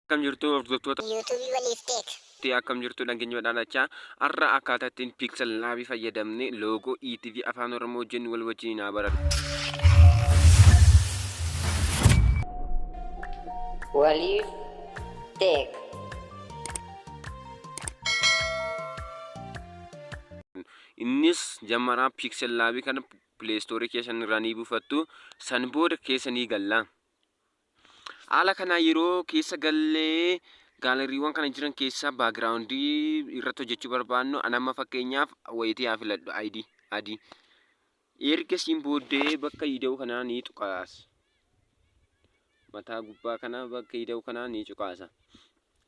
Akkam jirtu hordoftoota YouTube waliif teek. Akkam jirtu dhageenya badhaadhachaa har'a akkaataa ittiin Pixel Lab fayyadamne loogoo ETV Afaan Oromoo hojjennu wal wajjin haa baratu. Waliif teek. Innis jammaraa Pixel Lab kana Play Store keessan irraa ni buufattu, san booda keessa ni galla. Haala kanaan yeroo keessa gallee gaalariiwwan kana jiran keessaa baagiraawundii irratti hojjechuu barbaannu an amma fakkeenyaaf wayitii haa filadhu ID adii. Ergasiin booddee bakka ida'uu kanaa ni tuqaasa. Mataa gubbaa kana bakka ida'uu kanaa ni cuqaasa.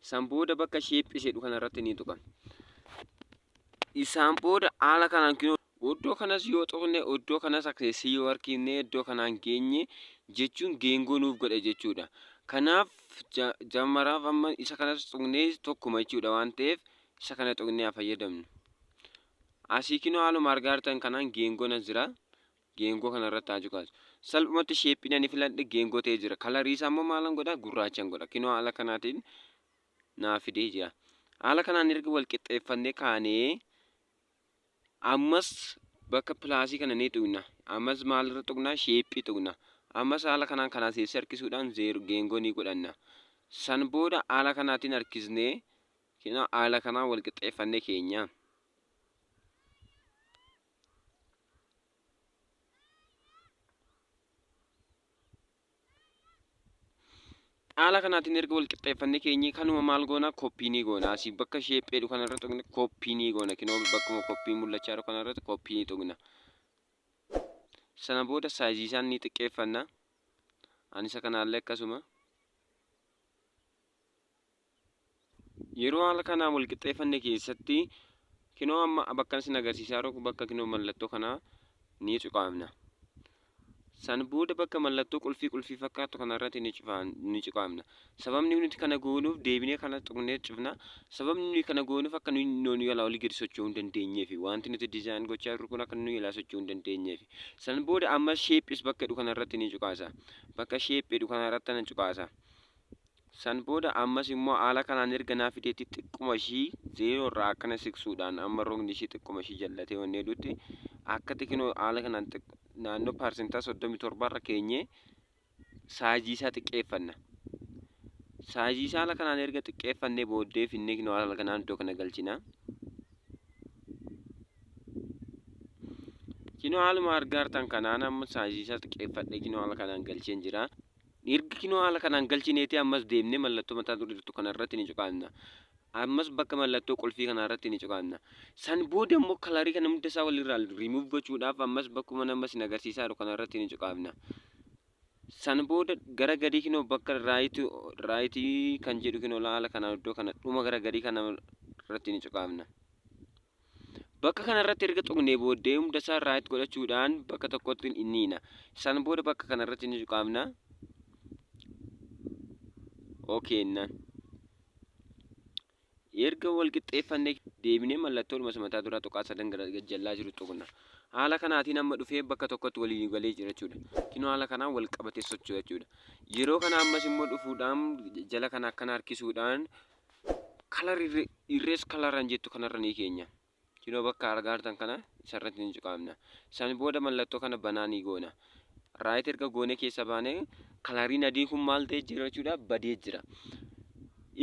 San booda bakka shape jedhu kana irratti ni tuqa. Isaan booda haala kanaan kinoo iddoo kanas yoo tuqne, iddoo kanas akseessii yoo harkifne, iddoo kanaan geenye jechuun geengoo nuuf godha jechuudha. Kanaaf jammaraaf amma isa kanas tuqnee tokkuma jechuudha waan ta'eef isa kana tuqnee haa fayyadamnu. Asii kinoo haaluma argaa jirtan kanaan geengoon as jira. Geengoo kana irratti haa cuqaasu. Salphumatti sheeppiin ani filadhe geengoo ta'ee jira. Kalarii isaa immoo maalan godha? Gurraachan godha. Kinoo haala kanaatiin naa fidee jira. Haala kanaan erga wal qixxeeffannee kaanee ammas bakka pilaasii kana ni tuqna. Ammas maalirra tuqna? Sheeppii tuqna. Ammas haala kanaan kanaa seessee harkisuudhaan zeero geengoo ni godhanna. San booda haala kanaatiin harkisnee kinoo haala kanaan wal qixxeeffannee keenya. Haala kanaatiin erga wal qixxeeffannee keenyee kanuma maal goona? Koppii ni goona. Asii bakka sheepheedhu kanarra tuqne koppii ni goona. Kinoo bakkuma koppii mul'achaa jiru kanarratti koppii ni tuqna. Sana booda saayizii isaan ni xiqqeeffanna. Ani isa kanaallee akkasuma. Yeroo haala kanaan wal qixxeeffanne keessatti kinoo amma bakka isin agarsiisaa jiru bakka kinoo mallattoo kanaa ni cuqaafna. San booda bakka mallattoo qulfii qulfii fakkaattu kanarratti ni cuqaafna. Sababni nuti kana goonuuf deebinee kana tuqnee cufna. Sababni nuyi kana goonuuf akka nuyi nu jalaa olii gadi socho'uu hin dandeenyeefi. Wanti nuti dizaayin gochaa jirru kun akka nuyi jalaa socho'uu hin dandeenyeefi. San booda ammas sheephis bakka jedhu kanarratti ni cuqaasa. Bakka sheep jedhu kanarratti nan cuqaasa. San booda ammas immoo haala kanaan erga naa fideetti xiqquma ishii zeeroo irraa akkana siqsuudhaan amma rogni ishii xiqquma ishii jallatee wanni jedhutti akkatti kinoo haala kanaan naannoo paarsentaa 37 irra keenyee saayizii isaa xiqqeeffanna. Saayizii isaa haala kanaan erga xiqqeeffannee booddee finnee kinoo haala kanaan iddoo kana galchina. Kinoo haaluma argaa jirtan kanaan amma saayizii isaa xiqqeeffadhee kinoo haala kanaan galcheen jira. Erga kinoo haala kanaan galchineeti ammas deemnee mallattoo mataa dura jirtu kana irratti ni cuqaasna. Ammas bakka mallattoo qulfii kanaa irratti ni cuqaasna. San booda immoo kalarii kana hunda isaa walirraa remove gochuudhaaf ammas bakkuma nama isin agarsiisaa jiru kana irratti ni cuqaasna. San booda gara gadii kinoo bakka raayitii kan jedhu kinoo haala kanaan iddoo kana dhuma gara gadii kana irratti ni cuqaasna. Bakka kana irratti erga tuqnee booddee hunda isaa right godhachuudhaan bakka tokkotti ni hiina. San booda bakka kana irratti ni cuqaafna. OK jennaan. Erga wal qixxeeffannee deebinee mallattoo dhuma mataa duraa tuqaa sadan gara gajjallaa jiru tuqna. Haala kanaatiin amma dhufee bakka tokkotti walii galee jira jechuudha. Kinoo haala kanaan wal qabatee socho'a jechuudha. Yeroo kana ammas immoo dhufuudhaan jala kana akkana harkisuudhaan Color erase color kan jettu kanarra ni keenya. Kinoo bakka argaa jirtan kana isarratti ni cuqaafna. San booda mallattoo kana banaa ni goona. Right erga goonee keessa baanee kalariin adiin kun maal ta'ee jira jechuudha, badee jira.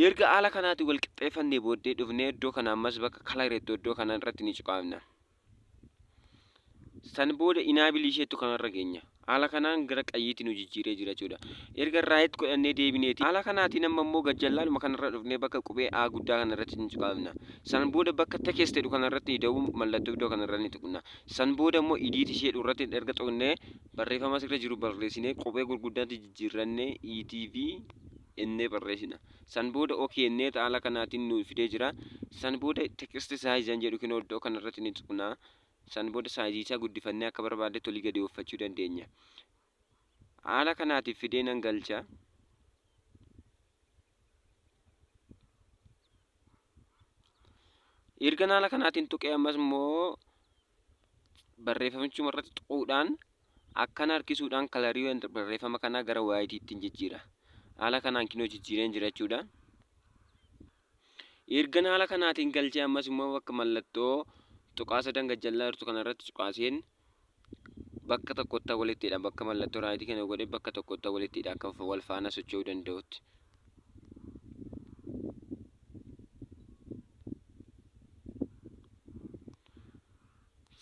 Erga haala kanaatiin wal qixxeeffannee booddee dhufnee iddoo kana ammas bakka color jettu iddoo kana irratti ni cuqaafna. San booda inaabilii isheettu kanarra geenya. Haala kanaan gara qayyiitti nu jijjiiree jira jechuudha. Erga raayit godhannee deebineeti. Haala kanaatiin amma immoo gajjallaadhuma kanarra dhufnee bakka qubee A guddaa kanarratti ni cuqaafna. San booda bakka text jedhu kanarratti ida'uu mallattoo iddoo kanarra ni tuqna. San booda immoo idiit ishee jedhu irratti erga tuqnee barreeffama asirra jiru barreessinee qubee gurguddaatti jijjiirrannee ETV ennee barreessina. San booda ok jennee haala kanaatiin nu fidee jira. San booda text size kan jedhu kinoo iddoo kanarratti ni tuqna. San booda saayizii isaa guddifannee akka barbaaddetti olii gadi ooffachuu dandeenya. Haala kanaatiif fidee nan galcha. Ergan haala kanaatiin tuqee ammas immoo barreeffamichuma irratti tuquudhaan akkana harkisuudhaan kalarii barreeffama kanaa gara waayitiitti jijjiira. Haala kanaan kinoo jijjiireen jira jechuudha. Ergan haala kanaatiin galchee, ammas immoo bakka mallattoo tuqaa sadan gajjallaa jirtu kanarratti cuqaaseen bakka tokkotti walitti hidha. Bakka mallattoo right kana godhee bakka tokkotti walitti hidha, akka wal faana socho'uu danda'utti.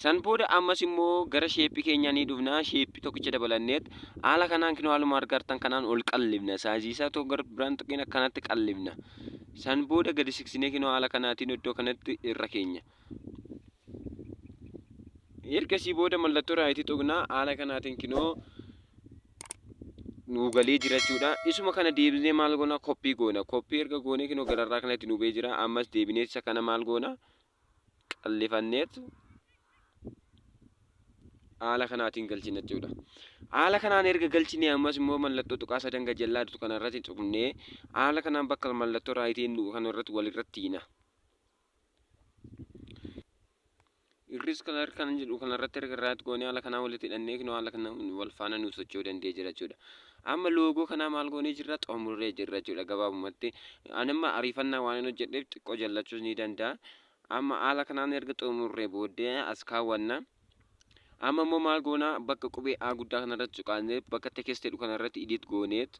San booda ammas immoo gara shape keenyaa ni dhufna. Shape tokkicha dabalanneet haala kanaan kinoo haaluma argartan kanaan ol qallibna. Size isaa tokko gara biraan tuqeen akkanatti qallibna. San booda gadi siqsinee kinoo haala kanaatiin iddoo kanatti irra keenya. Ergasii booda mallattoo right tuqna. Haala kanaatiin kinoo nuu galee jira jechuudha. Isuma kana deebisnee maal goona? Copy goona. Copy erga goonee kinoo gararraa kanatti nu ba'ee jira. Ammas deebinee isa kana maal goona? Qallifanneet haala kanaatiin galchina jechuudha. Haala kanaan erga galchine, ammas immoo mallattoo tuqaa sadan gajjallaa jirtu kanarratti tuqnee haala kanaan bakka mallattoo rightiin kanarratti walirratti hiina. Erase color kan jedhu kanarratti erga right goonee haala kanaan walitti hidhannee kinoo haala kanaan wal faana nu socho'uu danda'ee jira jechuudha. Amma logo kanaa maal goonee jirra? Xumurree jirra jechuudha gabaabumatti. Ani amma ariifannaa waan hin hojjedheef xiqqoo jallachuus ni danda'a. Amma haala kanaan erga xumurree booddee as kaawwanna. Amma immoo maal goona? Bakka qubee A guddaa kanarratti cuqaannee bakka text jedhu kanarratti edit gooneet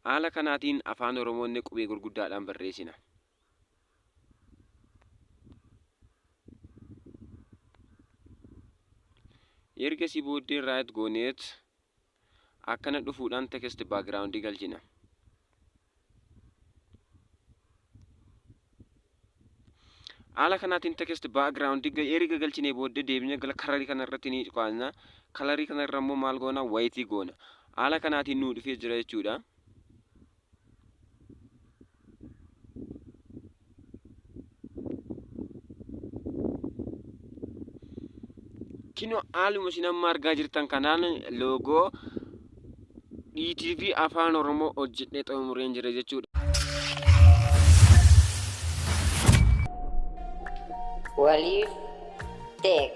haala kanaatiin Afaan Oromoonni qubee gurguddaadhaan barreessina. Ergasii booddee right gooneet akkana dhufuudhaan text background galchina. Haala kanaatiin text background erga galchinee booddee deebinee gara color kanarratti ni cuqaasna. Color kanarra immoo maal goona? White goona. Haala kanaatiin nuu dhufee jira jechuudha. Kinoo haaluma isin amma argaa jirtan kanaan logo ETV Afaan Oromoo hojjedhee xumureen jira jechuudha. Waliif Tech.